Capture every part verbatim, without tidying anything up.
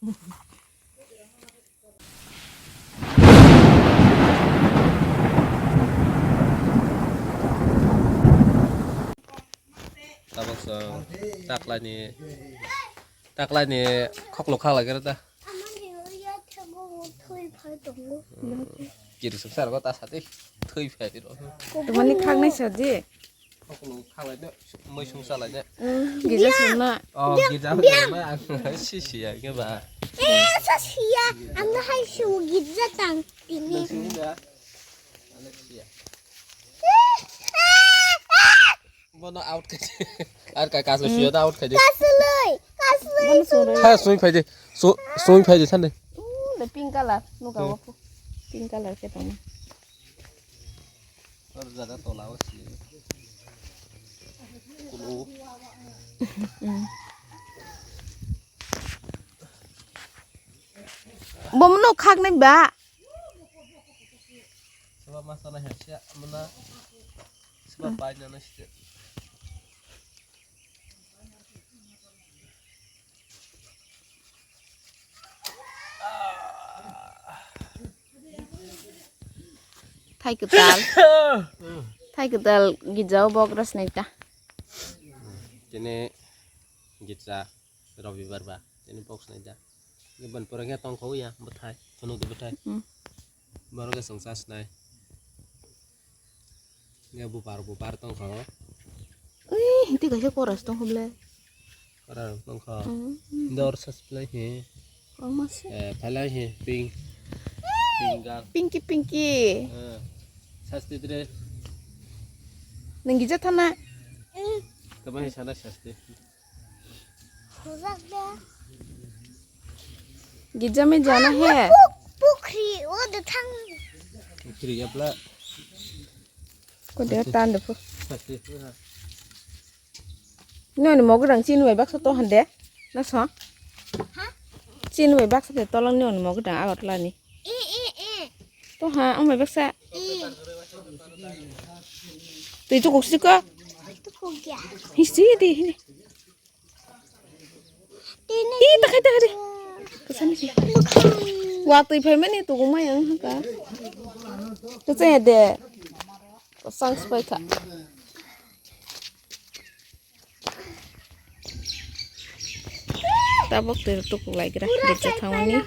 Tabuk chwng taklaini, taklaini khoklo kha lai khe ta. Kiri suksa rwgo ta sati thwi phai tiro. Tumani khaknai saji. Khoklo kha lai de, mui sung cha lai de. Gija sungna. Oh, gija sungna. Si si ya ke ba. Eh, sa siya. Ang hai su gija tang tini. Sung da. Alexia. Bono out khai. Ar ka kaso siyo da out khai. Kasloi, kasloi. Bono sungro. Ha, sung phai de. Su-, sung phai de thane. Uh, le pink color. Nuka wapu. Pink color ke tong. Or jada tola o si. Kulo. Bomono khaknai ba. Seba masa na hepsia mana. Seba pai na na site. Thai kwtal. Thai kwtal gija o bok rwsnai ta. Tini gija. Robibar ba, tini box nai da. Nge ban pura nge tong kho ya, bwthai, thunuk de bwthai. Hmm. Borok nge song chas nai. Nge bupar, bupar tong kho. Ui, hiti kaisa koras tong kho ble. Koras tong kho. Hmm. Dor sas ble he. Komas. Eh, phalai he, pink. Pink girl. Pinky, pinky. Eh, sasti dre. Nang gija thana. Tama he sana sasti. Khujak de. Gija me jana hai. Puk-, pukhri o de thang. Pukhri ya pla. Ko de tan de pu. Pasti pu ha. Nini mo gudang chini bai baksa to hande. Na so? Ha? Chini bai baksa de tolang nini mo gudang Agartala ni. Eh, eh, eh. To ha, ang bai baksa. Eh. Tui tu kuksi ko. Tu kukya. Histi di hini. Ih, takai, takai de. Kesan sih. Wa tui phai mani tu gumai ang haka. Kesan ya de. Kesan sepai kha. Tabok tui tu kulai gira. Gija thangmani.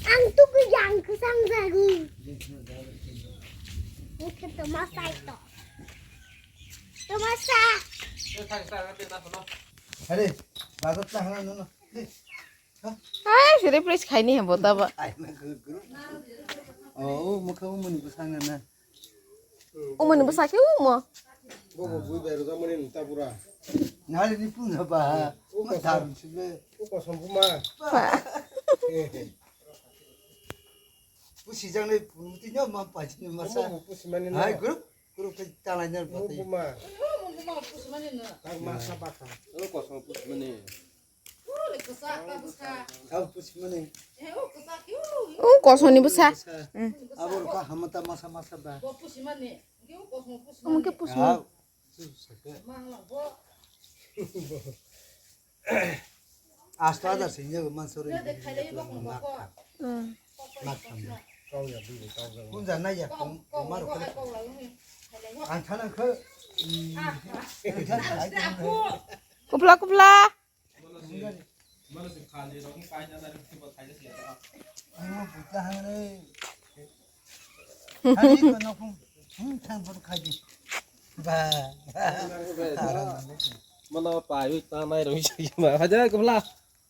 Ang tu kujang kesang sagu. Ini ketemu saya to. Tamasa. Are, bazar ta hana no. Ai, sere price khaini he bota ba. Ai, ma guru. Oh, mukha umuni busanga na. Umuni busake umo. Bobo bui bai roja mani ta pura. Nari ni punga ba. Ma daru sibe. U kosong kuma. Pusi jang ni puti nyo ma pa jini masa. Pusi mani na. Hai, guru. Kuru khe talai nang bwtwi. Buma. Buma pusimani no. Tang masa baka. O kosong pusimani. Ule kwchak ta bwsa. Sabo pusimani. Eh, o kwchak yo. O kosongni bwsa. Bwsa. Mm. Abo rwkha hamata masa masa ba. Bo pusimani. Ke o kosong pusimani. Omo khe pusimani. Ah, su sake. Ma la bo. Asto hajar sing jago man sori. Nak tham. Nak tham. Kun jan na ya kong kong mar ko. Ang thana kho. Kupla kupla. Ang butla hang re. Thang ni ko nok phung, hmm, thang phung khai di. Ba. Mano pai wi ta nai roi si ma. Haja ko bla.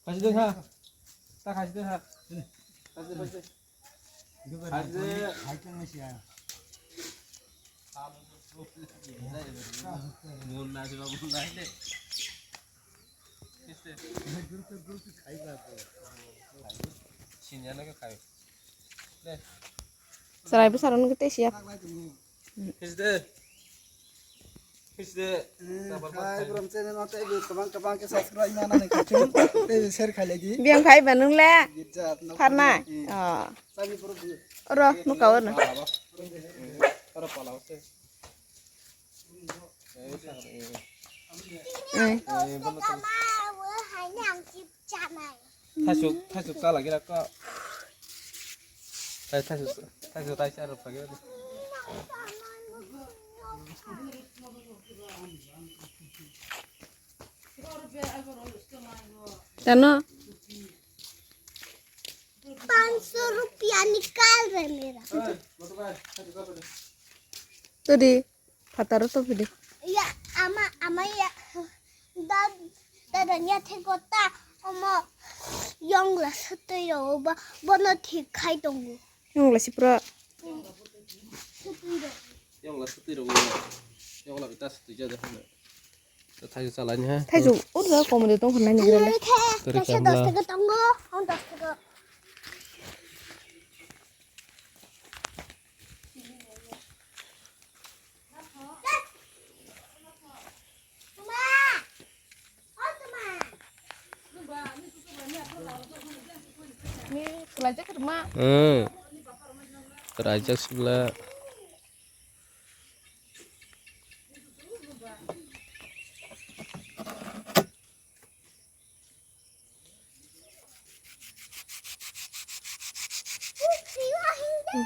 Khai de ha. Ta khai de ha. Khai de khai de. Khai de. Khai de ma sia. Mun na si ba mun na de. Chwrai bwsarok nw tei siya. Hisde. Hisde. Hai, brom channel no tei kwbang kwbang khe subscribe ma nani khe tei share khai lai di. Biyang phai ba nung le. Gitjak no. Pharna. Hmm. Oh. Sabi bro di. Oro nuka oro. Oro pala se. Eh. Eh, bono tang. Ang chip chanai. Thaichuk, thaichuk chala gira ko. Thai, thaichuk, thaichuk, thaichuk aro pagi. Tano? पाँच सौ रुपया निकाल रहे मेरा। Todi, phataro to pidi. Ya, ama, ama ya. Da, da, da, ya, thai kota, omo, yongla sutui ro, ba, bono thik khai tongo. Yongla sipra. Sutui ro. Yongla sutui ro, yongla bita sutui ja de. Thaichuk chalani ha. Thaichuk, ur da, komode tong khna ni grele. Teri kaisa khamla. Dos taka tongo, ang dos taka. Hmm. Kwraijak sibla.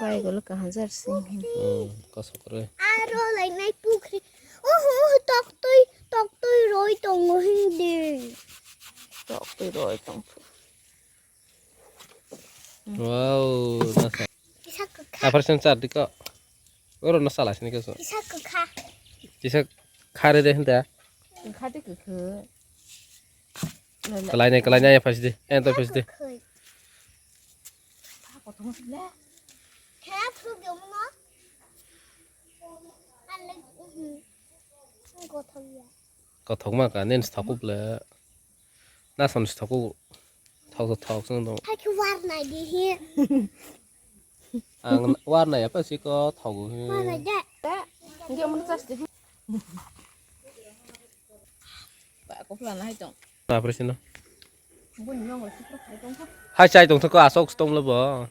Bai golo kaham jar sing hin. Hmm, kosok re. Aro lainai pukhri. Oho, toktwi, toktwi roi tongo hindi. Toktwi roi tong. Wow, nasa. Kisa kwkha. Operation char diko. Oro nasa la sini kaso. Kisa kwkha. Kisa khare de hinta. Kwkha de kwkha. Kalai nai, kalai nai, ya pasi de. En to pasi de. Kwkha. Kha phuru gyomo no. Alek, mhm. Kothok ya. Kothok ma ka, nen sthokuk le. Nason sthokuk. Thok, thok, thok, song dong. Hai khe war nai di hi. Ang war nai apa sih ko thok hi. War nai de. Dia mun tas di. Ba ko plan hai tong. Apa sih no? Bun nong le sik khai tong ko. Hai chai tong thok asok stong le bo.